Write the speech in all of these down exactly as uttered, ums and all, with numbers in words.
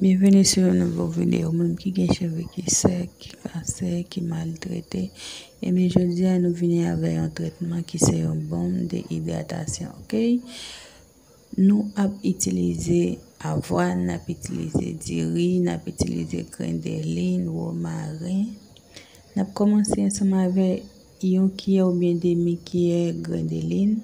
Byenveni sou yon nouvo videyo. Ou menm ki gen cheve ki sèk, ki kase, ki maltrete, ebyen jodi a nou vini avè yon tretman ki se yon bonm de idratasyon, oke? Nou ap itilize avwàn, n ap itilize diri, n ap itilize grendelin, womaren. N ap kòmanse ansanm avè yon kiyè oubyen demi kiyè grendelin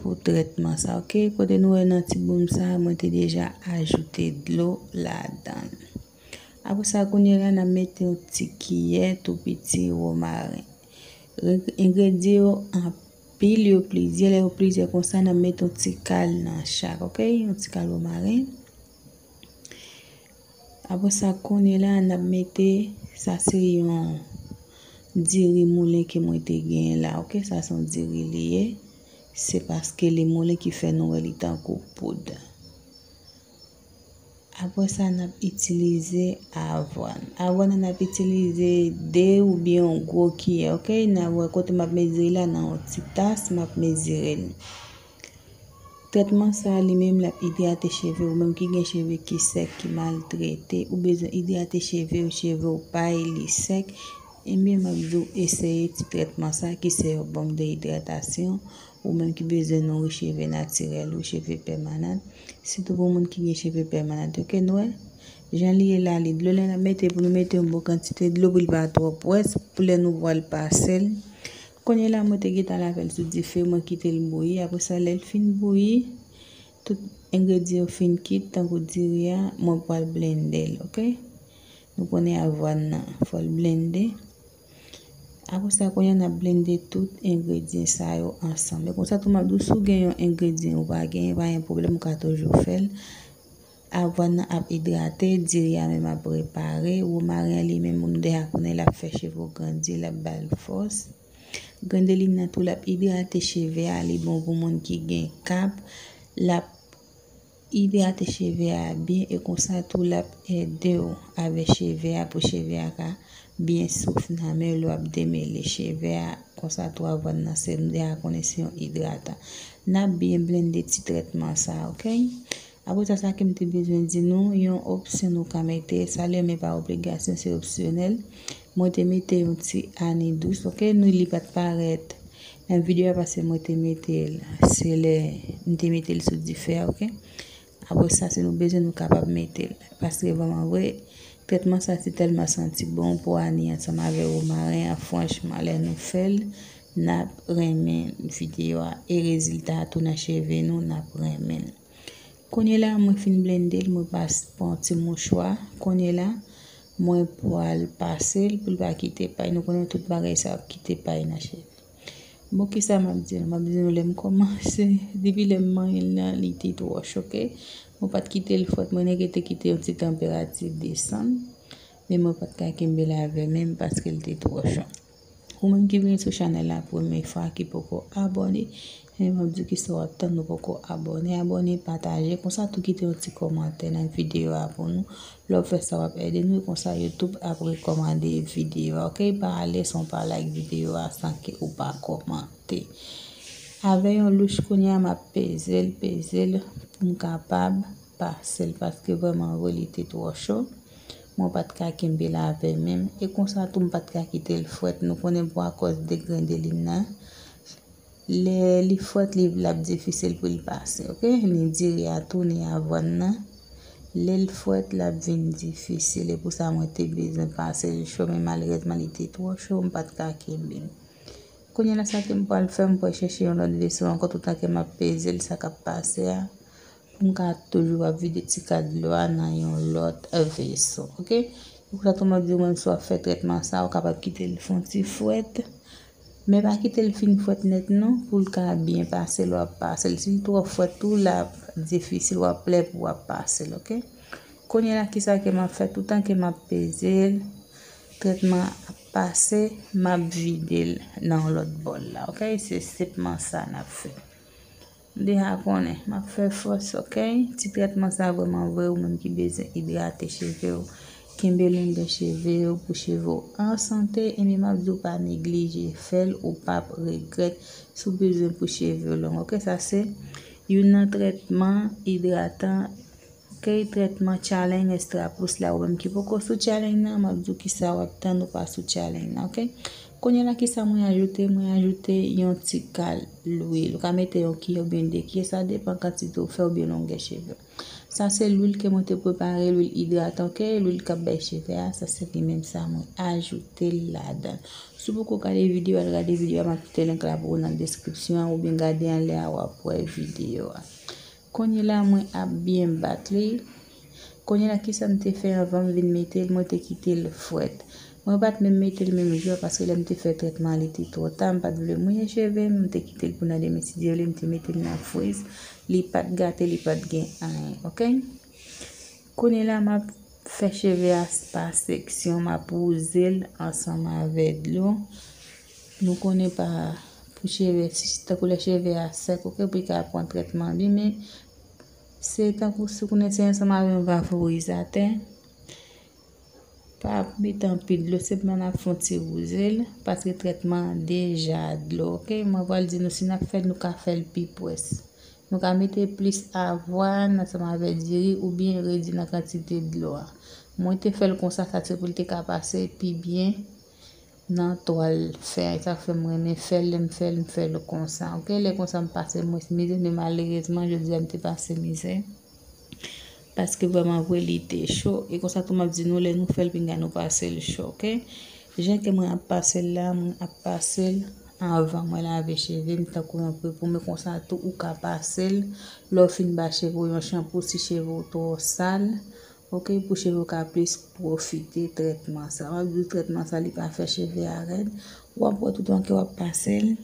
pou tretman sa, oke? Kote nou wè nan ti bonm sa, mwen te deja ajoute dlo ladan l. Apre sa, kounye a la, n ap mete yon ti kiyè tou piti womaren. Re-, engredyan yo anpil, yo plizyè, lè yo plizyè konsa, n ap mete yon ti kal nan chak, oke? Yon ti kal womaren. Apre sa, kounye a la, n ap mete, sa se yon diri moulen ke mwen te genyen la, oke? Sa se yon diri li ye. Se paske li moulen ki fè nou wè li tankou poud. Apre sa, n ap itilize avwàn. Avwàn nan, n ap itilize de oubyen yon gwo kiyè, oke? N a wè kote m ap mezire la, nan yon ti tas, m ap mezire l. Tretman sa a, li menm, l ap idrate cheve. Ou menm ki gen cheve ki sèk, ki maltrete, ou bezwen idrate cheve w, cheve w pay, li sèk, ebyen, m ap di w eseye ti tretman sa a, ki se yon bonm de idratasyon. Ou menm ki bezwen nouri cheve natirèl ou, cheve pèmanan, sitou pou moun ki gen cheve pèmanan yo, ke nou wè jan li ye la, li dlo, lè n ap mete, pou nou mete yon bon kantite dlo pou li pa twò pwès, pou lè nou pral pase l. Kounye a la, mwen te gentan lave l sou dife, mwen kite l bouyi. Apre sa, lè l fin bouyi, tout engredyan yo fin kit, tankou diri a, mwen pral blende l, oke? Nou konnen avwàn nan, fò l blende. Apre sa, kounye a n ap blende tout engredyan sa yo ansanm. E konsa tou, m ap di w, si w gen yon engredyan ou pa genyen, pa gen pwoblèm, ou ka toujou fè l. Avwàn nan ap idrate, diri a menm ap repare, womaren an li menm, nou deja konnen l ap fè cheve w grandi, l ap ba l fòs. Grendelin nan tou, l ap idrate cheve a, li bon pou moun ki gen kap, l ap idrate cheve a byen, e konsa tou l ap ede w avè cheve a pou cheve a ka byen souf nan men w lè w ap demele cheve a. Konsa tou avwàn nan se, nou deja konnen se yon idratan. N ap byen blende ti tretman sa, oke? Apre sa, sa ke m te bezwen di nou, yon opsyon nou ka mete, sa li men pa obligasyon, se opsyonèl. Mwen te mete yon ti ani dous, oke? Nou, li pa t parèt nan videyo a paske mwen te mete l, se lè m te mete l sou dife a, oke? Apre sa, si nou bezwen, nou kapab mete l. Paske vrèman vre, tretman sa se tèlman santi bon pou ani ansanm avè womaren an. Franchman, lè nou fè l, n ap renmen videyo a. E rezilta a tou nan cheve nou, n ap renmen l. Kounye a la, mwen fin blende l, mwen pas pran ti mouchwa. Kounye a la, mwen pral pase l pou l pa kite pay. Nou konnen tout bagay sa ap kite pay nan cheve. Bon, kisa m ap di nou? M ap di nou, lè m kòmanse, depi lè m manyen l nan, li te twò cho, oke? Mwen pa t kite l frèt, mwen nèk te kite yon ti tanperati desann, men mwen pa t ka kenbe l avè men m paske l te twò cho. Ou menm ki vin sou chanèl la premye fwa, ki poko abòne, men m ap di w kisa w ap tann, ou poko abòne, abòne, pataje, konsa tou kite yon ti kòmantè nan videyo a pou nou. Lè w fè sa, w ap ede nou, konsa YouTube ap rekòmande videyo a, oke? Pa ale san w pa like videyo a, san ke ou pa kòmante. Avè yon louch kounye a, m ap peze l, peze l, pou m kapab pase l, paske vrèman vre, li te twò cho. Mwen pa t ka kenbe l avè men m. E konsa tou, m pa t ka kite l frèt. Nou konnen pou akòz de grendelin nan, lè li frèt, li, l ap difisil pou l pase, oke? Ni diri a tou, ni avwàn nan. Lè l frèt, l ap vin difisil. E pou sa, mwen te bezwen pase l cho, men malerezman, li te twò cho, m pa t ka kenbe l. Kounye a la, sa ke m pral fè, m pral chèche yon lòt veso ankò, toutan ke m ap peze l, sa k ap pase a, pou m ka toujou ap vide ti kal dlo a nan yon lòt veso, oke? Pou sa tou, m ap di w menm, si w ap fè tretman sa, ou kapab kite l fè yon ti frèt. Men pa kite l fin frèt nèt non, pou l ka byen pase lè w ap pase l. Si l twò frèt tou, l ap difisil, w ap plè pou w ap pase l, oke? Kounye a la, kisa ke m ap fè? Toutan ke m ap peze l, tretman ap pase, m ap vide l nan yon lòt bòl la, oke? Se senpman sa n ap fè. M deja konnen, m ap fè fòs, oke? Ti tretman sa vrèman vre, ou menm ki bezwen idrate cheve w, kenbe londè cheve w pou cheve w an sante, ebyen m ap di w pa neglije fè l, ou p ap regrèt si w bezwen pou cheve w long, oke? Sa se youn nan tretman idratan Ok, trètman challenge extra pouce la, ou menm ki poko sou challenge nan, m ap di w kisa w ap tann ou pa sou challenge nan, ok? Kounye la, kisa mwen ajoute? Mwen ajoute yon ti kal lwil. Ou ka mete yon kiyè oubyen de kiyè, sa depann kantite ou fè oubyen longè cheve. Sa se lwil ke mwen te prepare, lwil idratan, ok? Lwil k ap bay cheve a, sa se li menm sa mwen ajoute l ladan. Si w poko gade videyo a, al gade videyo a, m ap kite link la pou ou nan deskripsyon an, oubyen gade anlè a, w ap wè videyo a. Kounye la, mwen ap byen bat li. Kounye la, kisa m te fè anvan m vin mete l? Mwen te kite l frèt. Mwen pa t menm mete l menm jou a, paske lè m te fè trètman an, li te twò ta, m pa t vle mouye cheve m, m te kite l pou nan demen, si Dye vle, m te mete l nan friz. Li pa t gate, li pa t gen anyen, ok? Kounye la, m ap fè cheve a pa seksyon, m ap wouze l ansanm avè dlo. Nou konnen pa pou cheve, si tankou lè cheve a sèk, ok, pou li ka pran trètman li, men se tankou si w konnen se ansanm avè yon vaporizatè. Pa mete anpil dlo, senpman n ap fè yon ti wouze l, paske trètman an deja dlo, ok? Mwen pral di nou, si n ap fè l, nou ka fè l pi pwès. Nou ka mete plis avwàn ansanm avè diri oubyen redui nan kantite dlo a. Mwen te fè l konsa, sa se pou l te ka pase pi byen nan twal fè a. E sa k fè m renmen fè l, lè m fè l, m fè l konsa, ok? Lè konsa, m pase mwens mizè, men malerezman, jodi a, m te pase mizè. Paske vrèman vre, li te cho. E konsa tou, m ap di nou, lè nou fè l, pinga nou pase l cho, ok? Jan ke mwen ap pase l la, mwen ap pase l anvan mwen lave cheve m, tankou yon pre pou mwen. Konsa tou, ou ka pase l lè w fin ba cheve w yon chanpou, si cheve w twò sal, ok, pou cheve w ka plis pwofite trètman sa. M ap di w, trètman sa, li pa fè cheve a rèd. W ap wè toutan ke w ap pase l,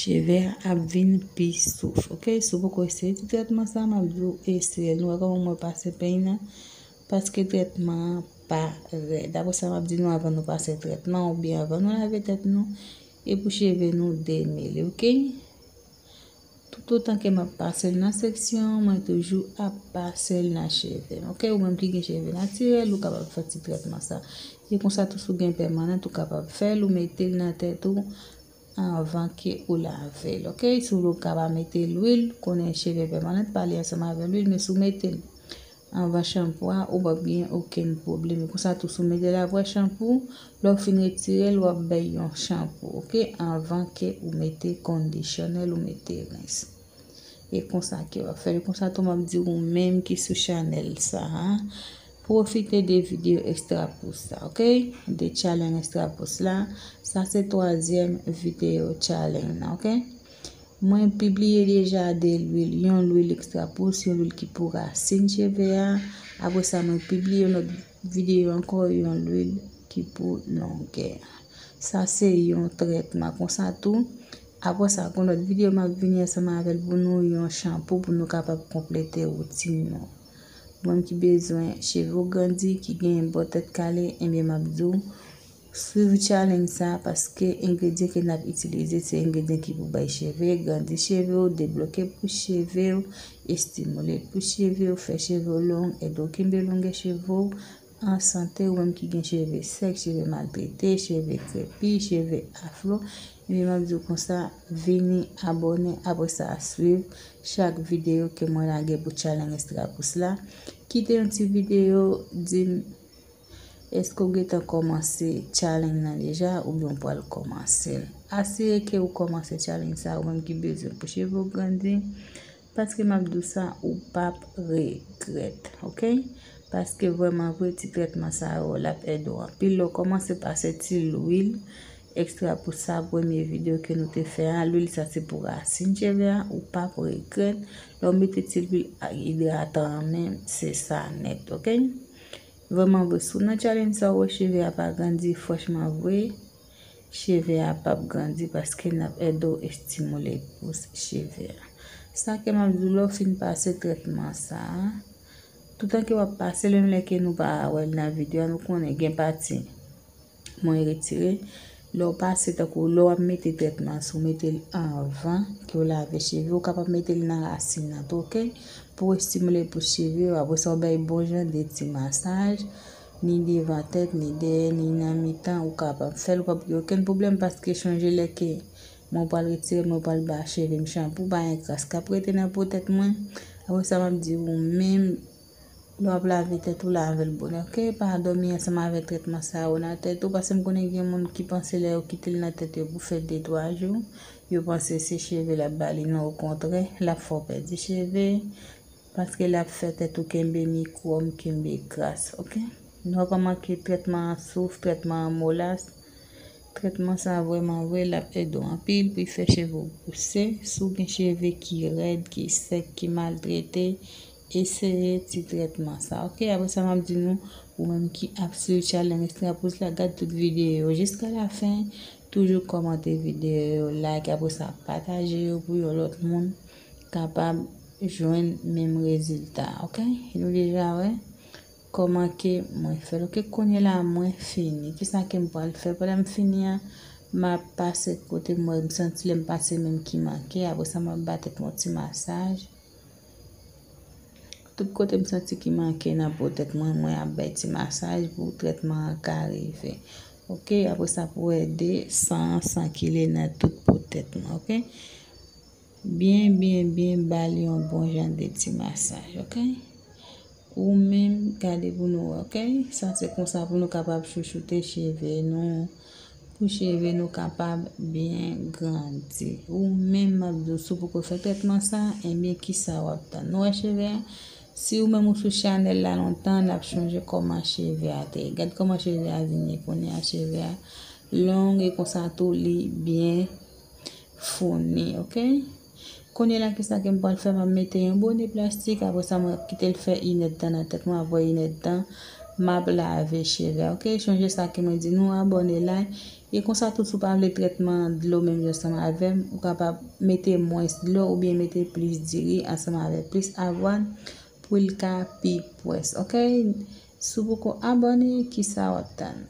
cheve a ap vin pi souf, ok? Si w poko eseye ti trètman sa, m ap di w eseye l. Nou wè kòman mwen pase peny nan? Paske trètman an pa rèd. Apre sa, m ap di nou anvan nou pase trètman oubyen anvan nou lave tèt nou, e pou cheve nou demele, ok? Toutotan ke m ap pase l nan seksyon an, mwen toujou ap pase l nan cheve m, ok? Ou menm ki gen cheve natirèl, ou kapab fè ti trètman sa. E konsa tou, si w gen pèmanan, ou kapab fè l, ou mete l nan tèt ou anvan ke ou lave l, ok? Si w vle, ou ka pa mete lwil, konnen cheve pèmanan pale ansanm avè lwil, men si w mete l anvan chanpou a, ou p ap gen okenn pwoblèm. E konsa tou, si w mete l apre chanpou, lè w fin retire l, w ap bay yon chanpou, ok? Anvan ke ou mete kondisyonè, ou mete rens. E konsa ke w ap fè l. Konsa tou, m ap di ou menm ki sou chanèl sa a, pwofite de videyo ekstra pouce sa, ok? De challenge ekstra pouce la. Sa se twazyèm videyo challenge nan, ok? Mwen pibliye deja de lwil, yon lwil ekstra pouce, yon lwil ki pou rasin cheve a. Apre sa, mwen pibliye yon lòt videyo ankò, yon lwil ki pou longè. Sa se yon trètman konsa tou. Apre sa, gon lòt videyo m ap vini ansanm avè l pou nou, yon chanpou pou nou kapab konplete woutin nou. Ou menm ki bezwen cheve w grandi, ki gen bò tèt kale, ebyen m ap di w, swiv challenge sa, paske engredyan ke n ap itilize se engredyan ki pou bay cheve, grandi cheve w, debloke pous cheve w, estimile pous cheve w, fè cheve w long, ede w kenbe longè cheve w an sante. Ou menm ki gen cheve sèk, cheve maltrete, cheve krepi, cheve afro, ebyen m ap di w konsa, vini abòne, apre sa swiv chak videyo ke mwen lage pou challenge ekstra pouce la. Kite yon ti videyo, di m, èske w gentan kòmanse challenge nan deja oubyen w pral kòmanse l? Asire ke w kòmanse challenge sa, ou menm ki bezwen pou cheve w grandi, paske m ap di w sa, ou p ap regrèt, ok? Paske vrèman vre, ti trètman sa yo, l ap ede w anpil. Lè w kòmanse pase ti lwil ekstra pouce sa, premye videyo ke nou te fè a, lwil sa se pou rasin cheve a, ou p ap regrèt. Lè w mete ti lwil idratan an menm, se sa nèt, ok? Vrèman vre, si w nan challenge sa, ou wè cheve a pa grandi, franchman vre, cheve a p ap grandi paske n ap ede w estimile pous cheve a. Sa ke m ap di w, lè w fin pase trètman sa a, toutan ke w ap pase l, menm lè ke nou pa wè l nan videyo a, nou konnen gen pati mwen retire. Lè w pase, tankou lè w ap mete trètman, si w mete l anvan ke w lave cheve, ou kapab mete l nan rasin nan tou, ok? Pou estimile pous cheve w, apre sa w bay bon jan de ti masaj, ni devan tèt, ni dèyè, ni nan mitan, ou kapab fè l, ou p ap gen okenn pwoblèm, paske chonje lè ke mwen pral retire l, mwen pral ba cheve m chanpou, pa gen kras k ap rete nan po tèt mwen. Apre sa, m ap di ou menm, lè w ap lave tèt ou, lave l bonè, oke? Pa dòmi ansanm avèk tretman sa yo nan tèt ou, paske m konnen gen moun ki panse lè yo kite l nan tèt yo pou fè de twa jou, yo panse se cheve l ap ba li. Non, okontrè, l ap fè w pèdi cheve, paske l ap fè tèt ou kenbe mikwòb, kenbe kras, oke? Non, pa manke tretman an souf, tretman an molas. Tretman sa vrèman vre, l ap ede w anpil pou fè cheve w pouse. Si w gen cheve ki rèd, ki sèk, ki maltrete, eseye ti tretman sa, oke? Apre sa, m ap di nou, ou menm ki ap swiv challenge Extra Pouce la, gad tout videyo yo jiska lafen. Toujou kòmante videyo yo, like, apre sa, pataje yo pou yon lòt moun kapab jwenn menm rezilta, oke? E nou deja wè kòman ke mwen fè l. Oke, kounye la, mwen fini. Kisa ke m pral fè? Pandan m fini an, m ap pase kote m wè m santi lè m pase menm ki manke. Apre sa, m ap ba tèt mwen ti masaj. Tout kote m santi ki manke nan po tèt mwen, mwen ap bay ti masaj pou tretman an ka rive. Oke, apre sa pou ede san an sikile nan tout po tèt mwen, oke? Byen, byen, byen ba li yon bon jan de ti masaj, oke? Ou menm, gade pou nou wè, oke? Sa se konsa pou nou kapab chouchoute cheve nou, pou cheve nou kapab byen grandi. Ou menm, m ap di w, si w poko fè tretman sa, ebyen, kisa w ap tann? Nou wè cheve a? Si ou menm ou sou chanèl la lontan, n ap chonje kòman cheve a te ye. Gad kòman cheve a vin ye kounye a, cheve a long e konsa tou li byen founi, oke? Kounye la, kisa ke m pral fè? M ap mete yon bone plastik, apre sa, mwen ap kite l fè inèdtan nan tèt mwen, apre inèdtan, m ap lave cheve a, oke? Chonje sa ke mwen di nou, abòne, like, e konsa tou, si w pa vle tretman dlo menm jan ansanm avè m, ou kapab mete mwens dlo oubyen mete plis diri ansanm avè plis avwàn pou l ka pi pwès, oke? Si w poko abòne, kisa w ap tann?